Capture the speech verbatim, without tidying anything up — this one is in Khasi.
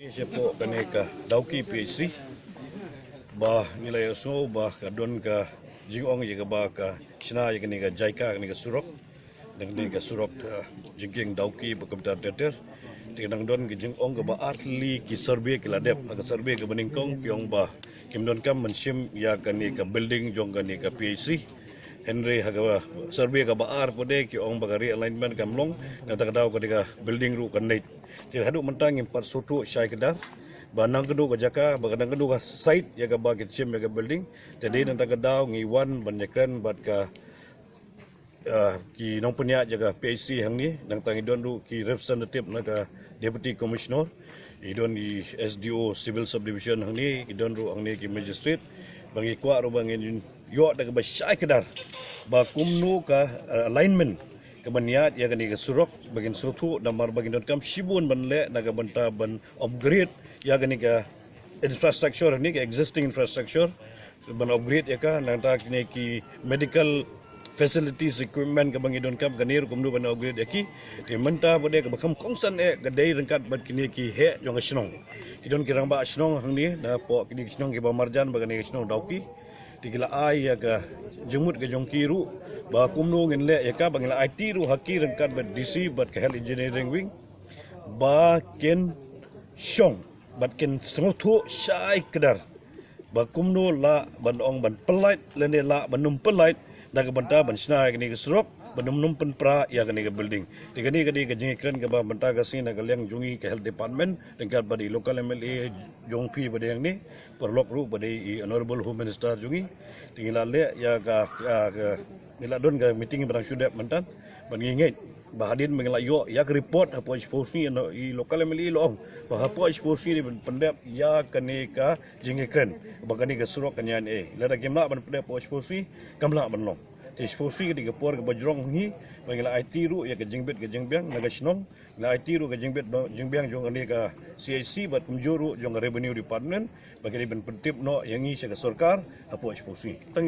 Shapoh kane ka Dawki P H C ba ngi la ïohsngew ba ka don ka jingong ïa kaba ka shna ïa kane ka jaika, kane ka surok, dang kane ka surok, ah, jingkieng Dawki bad kumta ter ter. Te dang don ka jingong kaba ar tylli ki survey ki la dep, ha ka survey kaba nyngkong ki ong ba kim donkam ban shim ïa kane ka building jong kane ka P H C. Hynrei ha ka survey kaba ar pat de ki ong ba ka realignment kam long, nangta ka daw kane ka building ruh kan leit. Te haduh mynta ngim pat sngewthuh shai kdar ba nangkano ka jaka, ba nangkano ka site ïa kaba kin shim ïa ka building. Te dei nangta ka daw ngi wan ban ïakren bad ka, ah, ki nongpynïaid ïa ka P H C hangne, nangta ngi don ruh ki representative na ka Deputy Commissioner, ngi don i S D O Civil Subdivision hangne, ngi don ruh hangne ki magistrate, ba ngi kwah ruh ba ngin ïoh da kaba shai kdar ba kumno ka, ah, alignment kaban ïaid ïa kane ka surok, ba kin sngewthuh, namar ba kin donkam shibun ban leh na ka bynta ban upgrade ïa kane ka infrastructure, ne ka existing infrastructure, ban upgrade ïa ka, nangta kine ki medical facilities, equipment kaba ngi donkam, kane ruh kumno ban upgrade ïa ki. Te mynta pat de kaba kham kongsan eh ka dei ryngkat bad kine ki heh jong ka shnong. Ki don ki rangbah shnong hangne napoh kine ki shnong kiba marjan bad kane ka shnong Dawki. Te ki la ai ïa ka jingmut ka jong ki ruh ba kumno ngin leh ïa ka, ba ngi la aiti ruh ha ki ryngkat bad D C bad ka Health Engineering Wing ba kin shong bad kin sngewthuh shai kdar ba kumno lah ban ong ban pyllait lane lah ban ym pyllait na ka bynta ban shna ïa kane ka surok, ban ym ym pynpra ïa kane ka building. Te kane ka dei ka jingïakren kaba mynta ka sngi na ka liang jong ngi ka Health Department ryngkat bad i local M L A jong phi ba dei hangne, paralok ruh ba dei i Honorable Home Minister jong ngi. Te ngi la leh ïa ka, ka, ka, ngi la don ka meeting ba dang shu dep mynta, ban ngi ngeit ba hadien ba ngi la ïoh ïa ka report hapoh shiphew sngi, i local M L A i la ong ba hapoh shiphew sngi dei ban pyndep ïa kane ka jingïakren ba kane ka surok kan ïaid eh. Lada kim lah ban pyndep hapoh shiphew sngi, kam lah ban long. Te shiphew sngi ka dei ka por kaba jrong hi ba ngi la aiti ruh ïa ka jingbit ka jingbiang na ka shnong, ngi la aiti ruh ka jingbit jingbiang jong kane ka C H C bad kumjuh ruh jong ka Revenue Department ba ki dei ban pyntip noh ïa ngi sha ka sorkar hapoh shiphew sngi. Tang